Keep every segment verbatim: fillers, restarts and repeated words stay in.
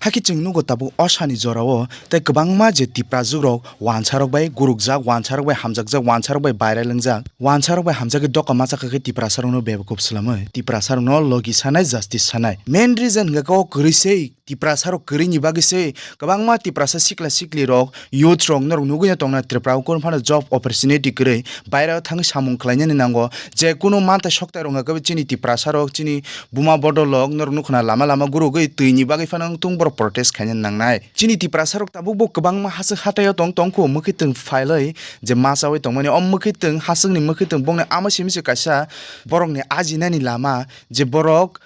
Hakhe chwng nugo tabuk o sani jorao tei kwbangma je Tiprajwk rok wansa rok bai gurukjak, wansa rok bai hamjakjak, wansa rok bai viral wngjak, wansa rok bai hamjagwi doka masa kha khe Tiprasa rokno bebakhup swlamwi Tiprasa rokno logi sanai, justice sanai. Main reason hwnkhe khe o kwrwi sei, Tiprasa rok kwrwi ni bagwi sei kwbangma Tiprasa sikla sikli rok, youth rok norok nugwi no tongna Tripura o kunu phano job opportunity kwrwi, bairao thangwi samung khlainani nango, je kunu mantai soktai rok hwnkhe chini Tiprasa rok, chini buma bodol rok norok nukho na lama lama gurugwi twi ni bagwi phano wngtung borok protest khaina nangnai. Chini Tiprasa rok tabuk bo kwbangma haswk hatai o tong tongkhu mwkhwtwng phailwi je machawi tongmani o mwkhwtwng haswk ni mwkhwtwng bongni ama simi se kaisa borok ni ajinani lama je borok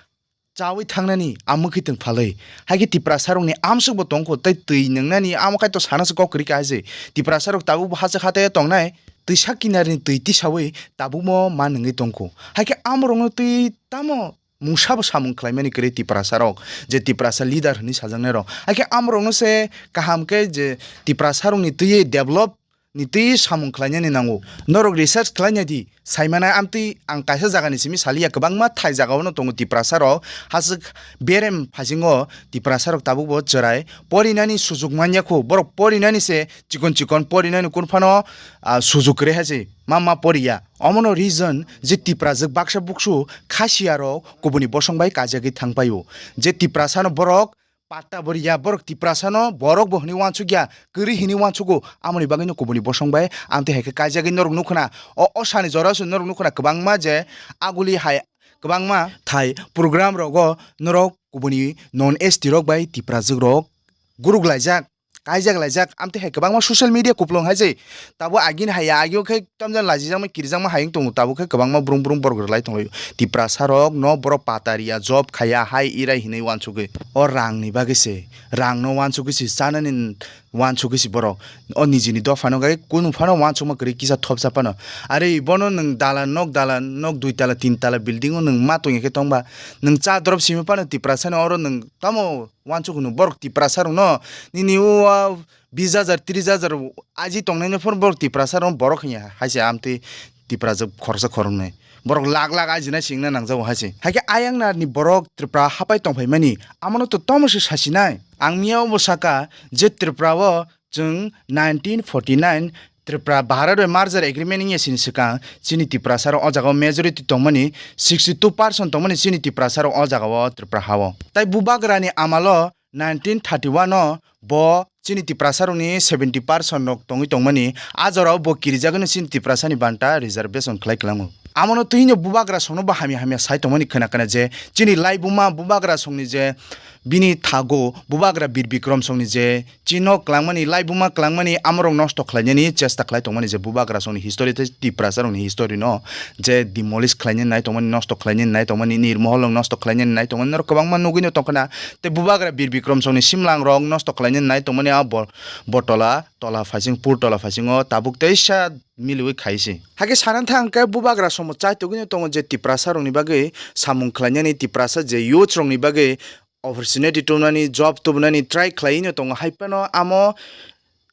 chawi thangnani a mwkhwtwng phalwi. Haikhe Tiprasa rokni amswkbo tongkho tei twi nwngnani amo kaitor sana se kok kwrwi kha se. Tiprasa rok tabuk bo haswk hatai o tongnai, twi sak kinarni twi tisawi tabukmo ma nungwi tongkho. Haikhe amorokno twi tamo mungsabo samung khlaimani kwrwi Tiprasa rok, je Tiprasa leader hwnwi sajaknai rok. Haikhe amorokno se kaham khe je Tiprasa rokni twiwi develop ni twi samung khlainani nango. Norok research khlainai di, saimanai amtwi ang kaisa jagani simi saliya, kwbangma thai jagao no tongo Tiprasa rok, haswk berem phasingo Tiprasa rok tabuk bo chwrai porinani sujuk manya kho, borok porinani se chikon chikon porinani kun phano, ah, sujuk kwrwi hai se ma ma poriya. Omono reason je Tiprajwk baksa buksu khasiya rok kubuni bosong bai kajagwi thang paio, je Tiprasa no borok patta boriya borok Tiprasano borok bo hwnwi uansukya, kwrwi hwnwi uansugo, amoni bagwino kubuni bosong bai amtwi hai khe kaijagwi norok nukhuna. O, o sani jora se norok nukhuna kwbangma je aguli hai kwbangma thai program rogo norok kubuni non S T rok bai Tiprajwk rok guruk laijak, kaijak laijak, amtwi hai kwbangma social media kupulung hai se. Tabo agini hai ya, agio khe tamjani lajijakma kirijakma hayung tongo, tabuk khe kwbangma brum brum borok rwlai tonglaio. Tiprasa rok no borok patariya, job khaya, hai irai hinwi uansugwi. O rang ni bagwi se, rang no uansugwi se, chanani uansugwi se borok. O nijini dopha no gai kunu phano uansukma kwrwi kisa thopsa phano. Are bono nwng dalan, nok dalan, nok dui tala, tin tala building o nwng ma tongya khe tongba. Nwng cha drop simi phano Tiprasa ni oro nwng tamo uansuk hwno borok Tiprasa rok no nini o, ah, bis hajar, tris hajar aji tongnaino phano borok Tiprasa rok borok hinya hai se amtwi Tiprajwk khoroksa khoroknwi. Borok lakh lakh ajina singna nangjago hai se. Haikhe ayang narni borok Tripura hapai tongphaimani, amono to tomo se sasinai. Ang miya bo saka je Tripura o chwng nineteen forty nine Tripura Bharat bai merger agreement wngya sini swkang chini Tiprasa rok o jaga o majority tongmani sixty two percent tongmani chini Tiprasa rok o jaga o Tripura ha o. Tai bubagra ni amal o nineteen thirty one o bo chini Tiprasa rokni seventy percent rok tongwi tongmani, a jora o bo kirijagwino chini Tiprasa ni banta reservation khlai kwlango. Amono twi no bubagra songno bo hamya hamya sai tongmani khna khna je chini laibuma bubagra songni je bini thago bubagra Bir Bikrom songni je chino kwlangmani, laibuma kwlangmani, amorok nosto khlainani chesta khlai tongmani je bubagra songni history tei Tiprasa rokni history no je demolish khlainani nai tongmani, nosto khlainani nai tongmani, Nirmohol rok nosto khlainani nai tongmani, norok kwbangma nugwi no tongkhna. Tei bubagra Bir Bikrom songni simlang rok nosto khlainani nai tongmani a bo-, Botola, Tola Phaising, Pur Tola Phaisingo tabuk teisa miliwi khai se. Hakhe sana thang khe bubagra somo chaitugwino tongo je Tiprasa rokni bagwi samung khlainani, Tiprasa je youth rokni bagwi opportunity tubunani, job tubunani try khlaino tongo. Hai phano amo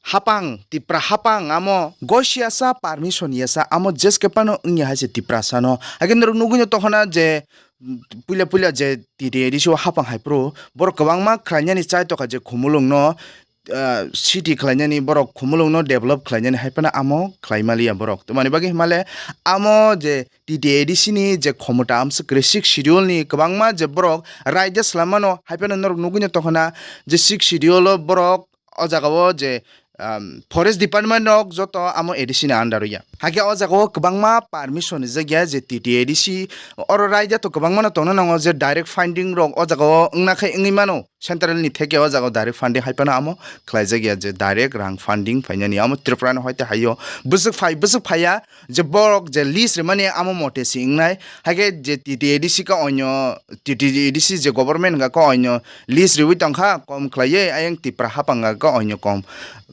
hapang, Tipra hapang amo gosi yasa, permission yasa, amo jeske phano wngya hai se Tiprasano. Hakhe norok nugwino tongkhna je, mm, puila puila je T T A D C o hapang hai phuru borok kwbangma khlainani chai tokha je khumulungno, ah, city khlainani, borok khumulungno develop khlainani hai phano amo khlai maliya borok. Tamoni bagwi himale amo je T T A D C ni je khomota amswk kwrwi sixth schedule ni kwbangma je borok raida swlam mano hai phano norok nugwino tongkhna je sixth schedule o borok o jaga o je, um, forest department rok joto amo A D C ni under o ya. Hakhe o jaga o kwbangma permission rijak ya je T T A D C oro raida to kwbangma no tongna nango je direct funding rok o jaga o wngna khai wngwi mano. Central ni theke o jaga o direct funding hai phano amo khlaijak ya je direct rang funding phainani amo Tripura ni hoite haio bwswk phai bwswk phaiya je borok je list rimani amo mote se wngnai. Hakhe je T T A D C ka onyo T T A D C je government hwnka ka onyo list riwi tongkha kom khlaiwi, ayang Tipra hapang hwnka ka onyo kom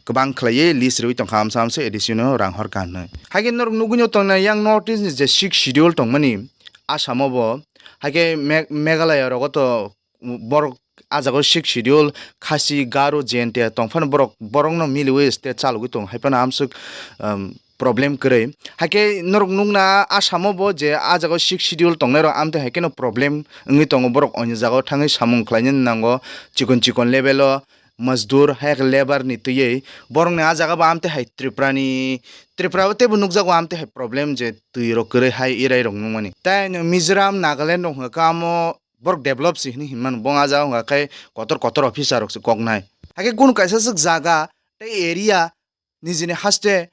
kwbang khlaiwi list riwi tongkha, amsa amsa A D C no rang horkha hinwi. Hakhe norok nugwino tongnai yang North East ni je sixth schedule tongmani Assam o bo, hakhe Me-, Meghalaya rogo to borok a jaga o sixth schedule, Khasi, Garo, Jaintia tongphano borok, borokno miliwi state chalogwi tongo. Hai phano amswk, um, problem kwrwi. Hakhe norok nukna Assam-o bo je a jagao sixth schedule tongnairok amtwi hai kheno problem wngwi tongo, borok onyo jagao thangwi samung khlainani nango, chikon chikon level-o mazdur, hai khe labour ni twiwi borokni a jaga bo amtwi hai Tripura ni, Tripura o teibo nukjago amtwi hai problem je twi rok kwrwi hai irai rok nungmani. Tai no Mizoram, Nagaland rok hwnkha khe amo borok develop si hwnwi hinmano, bo a jaga hwnkha khe kotor kotor officer rok se koknai. Hakhe kunu kaisa swk jaga tei area nijini haste,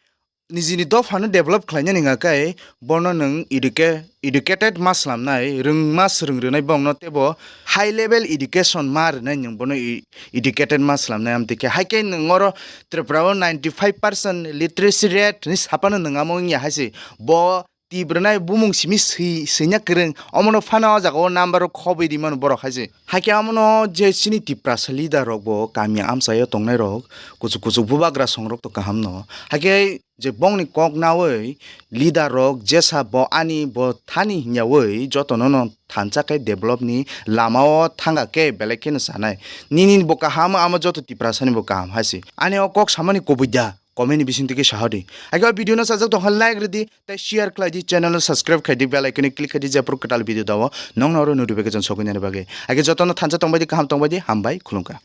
nijini dophano develop khlainani hwnkha khe bono nwng educa-, educated ma slamnai, rwngma swrwng rwnai bongno, teibo high level education ma rwnai nwng bono e-, educated ma slamnai. Amtwi khe hai khe nwng oro Tripura o ninety five percent literacy rate hwnwi saphano nwng amo wngya hai se. Bo tibranai bumung simi swi-, swina kwrwng, omono phano o jaga o number o khobwi rimano borok hai se. Hakhe amono je chini Tiprasa leader rok bo kami amchaio tongnai rok, kuchuk kuchuk bubagra song rok to kaham no. Hakhe je bongni kok nawi leader rok jesa bo ani bo thani hinyawi jotono no thansa khe develop ni lama o thanga khe belai kheno sanai. Nini bo kaham, amo joto Tiprasa ni bo kaham hai se. Ani o kok samani kubui da. Comment ni bisingtwi khe saha di. Hakhe o video no sajak tongkha like rwdi, tei share khlai di, channel no subscribe khai di, bell icon no click khai di, jephru kwtal video dao nokno oro notification sogwi nani bagwi. Hakhe jotono thansa tongbai di, kaham tongbai di, hambai, khulumkha.